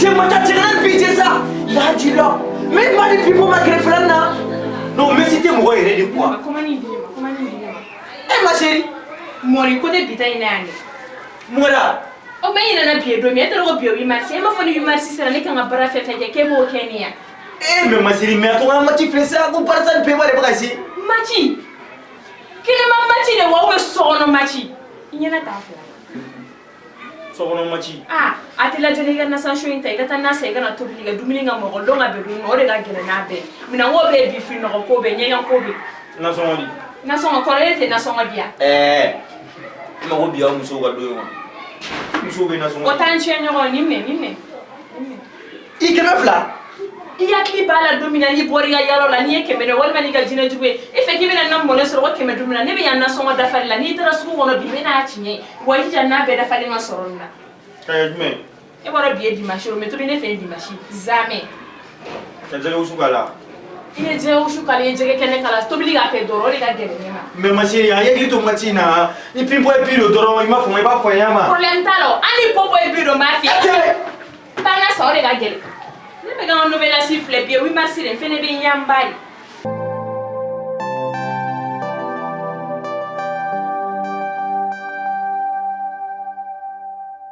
Cɛ ma taa cɛ kana bi cɛ sa. Laji la. Mais Mali pipo ma kɛrɛfɛla na. Non, Messi tɛ mɔgɔ yɛrɛ de quoi. Comment ni di ne ma, comment ni di ne ma. Eh ma chérie. Mɔri ko tɛ bi ta in na yan dɛ. Mun kɛra? O bɛ ɲinɛna bi ye don min, e taara ko bi ye 8 mars, e m'a fɔ ni 8 mars sera ne kan ka baara fɛn fɛn kɛ k'e b'o kɛ ne yan. Eh mais ma chérie, mais a to ka match filɛ sa ko Barça ni Peba de bɛ ka se. Match. Kɛnɛma match de wa ou bien sokɔnɔ match? I ɲɛna t'a fila. Sokɔnɔ match. Ah, a tɛ lajɛ n'i ka nasanso in ta, i ka taa na san, i ka na tobili kɛ, dumuni ka mɔgɔ dɔn ka bɛn dumuni ma, o de ka gɛlɛn n'a bɛɛ. Minɛnko bɛ yen bi, finɔgɔ ko bɛ yen, ɲɛgɛn ko bɛ yen. Nasɔngɔ di. Nasɔngɔ kɔrɔlen tɛ nasɔngɔ di yan. Ɛɛ i ma ko bi y'aw musow ka don ye wa? Musow bɛ nasɔngɔ. O t'an tiɲɛ ɲɔgɔn, nin minɛ, nin minɛ. I 200. I hakili b'a la don min na n'i bɔra i ka yɔrɔ la, n'i ye 100 dɔ walima n'i ka jinɛ jugu ye, e fɛ k'i bɛna na mɔnɛ sɔrɔ ko 100 dumuni na, ne bɛ yan nasɔngɔ dafali la, n'i taara sugu kɔnɔ bi i bɛna a tiɲɛ wa, i jija n'a bɛɛ dafalen ka sɔrɔ nin na. Ka kɛ jumɛn? E b'a dɔn bi ye dimanche ye, o mɛ tobi ne fɛ yen dimanche zamɛ. Ka jɛgɛ wusu k'a la. I ye jɛgɛ wusu k'a la, i ye jɛgɛ kɛnɛ k'a la, tobili k'a kɛ dɔrɔn, o de ka gɛlɛn ne ma. Mais ma chérie, a hakili to match in na, ni pinpo ye bi don dɔrɔn, i m'a faamu, i b'a fɔ n ɲɛna ma. Problème t'a la o, hali ni popo ye bi don n b'a fiyɛ. Cɛ. Taa na san, o de ka gɛlɛn. Ne bɛ ka n ka novelas filɛ bi ye 8 mars de, n fɛnɛ bɛ n yanba de.